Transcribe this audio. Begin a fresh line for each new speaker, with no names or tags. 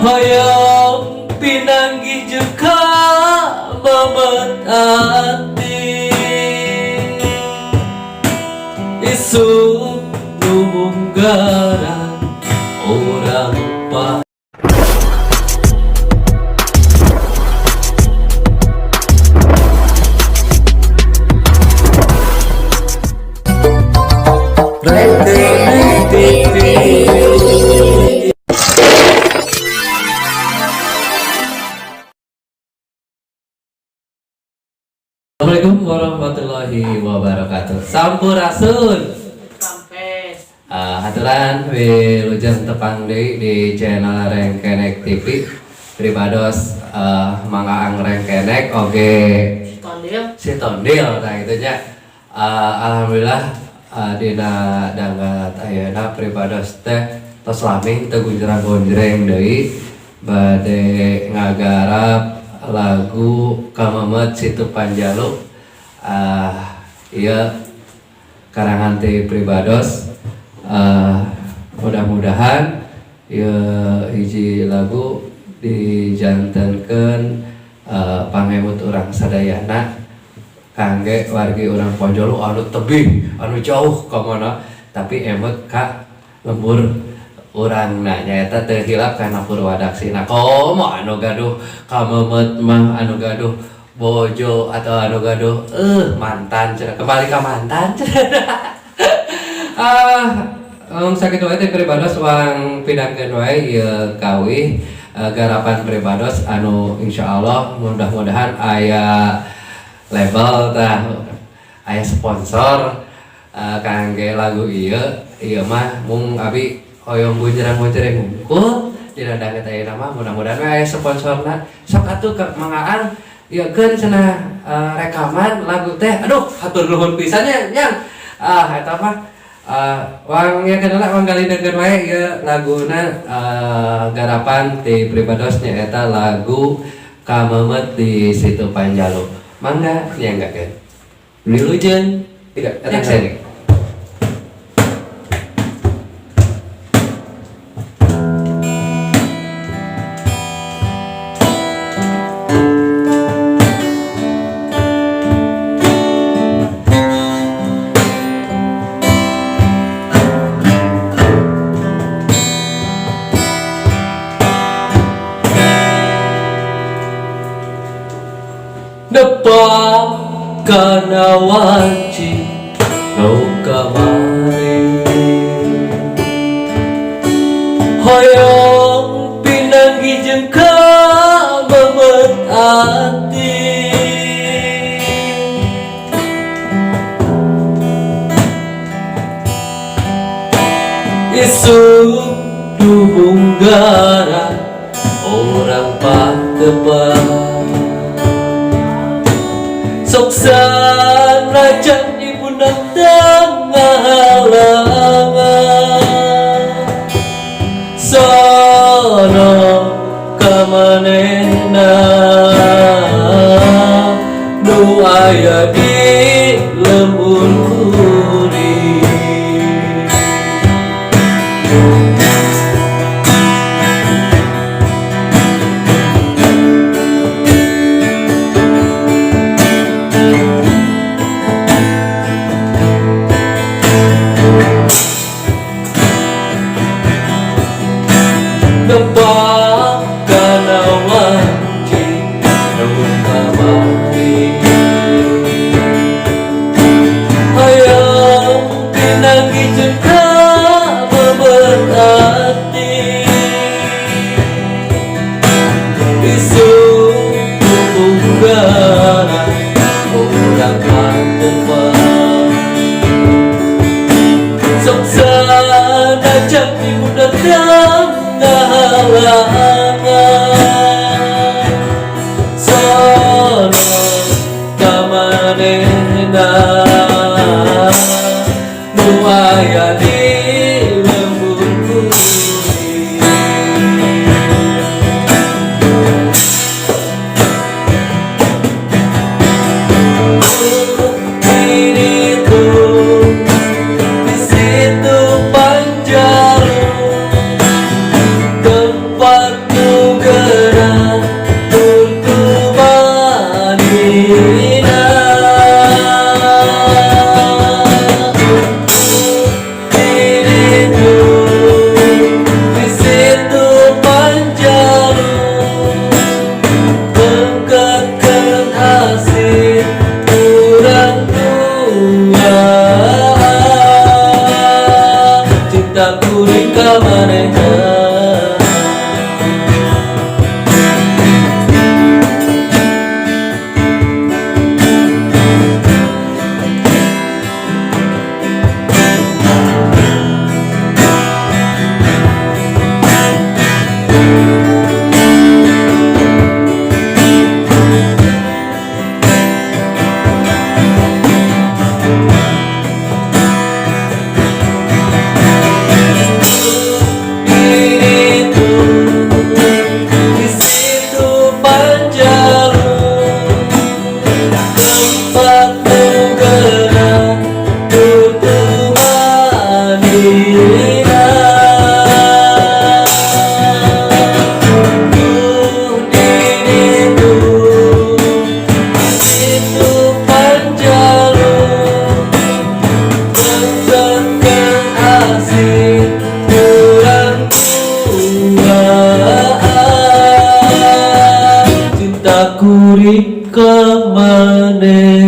Hoyong pinanggih jeung kamemet ati. Isuk nu munggaran urang pa. Rengkenek TV. Assalamualaikum warahmatullahi wabarakatuh. Sampurasun.
Sampai.
Haturan wilujeng tepang deui di channel Rengkenek TV. Pribados Mang Aang Rengkenek oge
Tondil.
Si Tondil, nah gitu nya. Alhamdulillah, dina dangat ayeuna pribados teh tos lami teu gunjrang-gonjreng deui, bade ngagarap lagu Kamemet Situ Panjalu. Ieu karangan ti pribados. Mudah-mudahan ieu hiji lagu dijantenkeun pangemut urang sadayana kangge wargi urang Panjalu anu tebih, anu jauh ka mana, tapi emut ka lembur urang. Nah, nyaeta teu hilap kana Purwadaksina. Komo anu gaduh kamemet mah, anu gaduh bojo atau anu gaduh mantan cenah, kembali ka mantan cenah. Sakitu wae teh pribados, urang pidangkeun wae ieu kawih garapan pribados anu insyaallah mudah-mudahan aya label tah, aya sponsor kangge lagu ieu. Ieu mah mung abi hoyong gunjrang-gonjreng hungkul dina danget ayeuna mah. Mudah-mudahan we aya sponsorna. Sok atuh ka Mang Aang ieu keun cenah, rekaman lagu teh. Aduh, hatur nuhun pisan nya nyang. Eta mah wang ya kenal, wang galindeungkeun wae ieu laguna, garapan ti pribados nyaeta lagu Kamemet di Situ Panjalu. Mangga nyanggakeun. Wilujeng
Tidak,
nyakseni. Nepang kana wanci nu kamari, hoyong pinanggih jeung kamemet ati. Isuk nu munggaran urang patepang, sok sanajan ibuna ngahalangan. Sono kamanehna nu aya di lembur kuring. Nepang kana wanci nu kamari, hayang pinanggih jeung kamemet ati. Isuk munggaran urang patepang, sok sanajan ibunda ngahalangan. Sono kamanehna nu aya di lembur kuring. Di di Situ Panjalu tempat
Ka manehna. Itu di situ Panjalu, tempat nu geunah tutumanina. Tuh di ditu, di situ Panjalu, Mengsengkeun asih urang duaan. Cinta kuring ka manehna.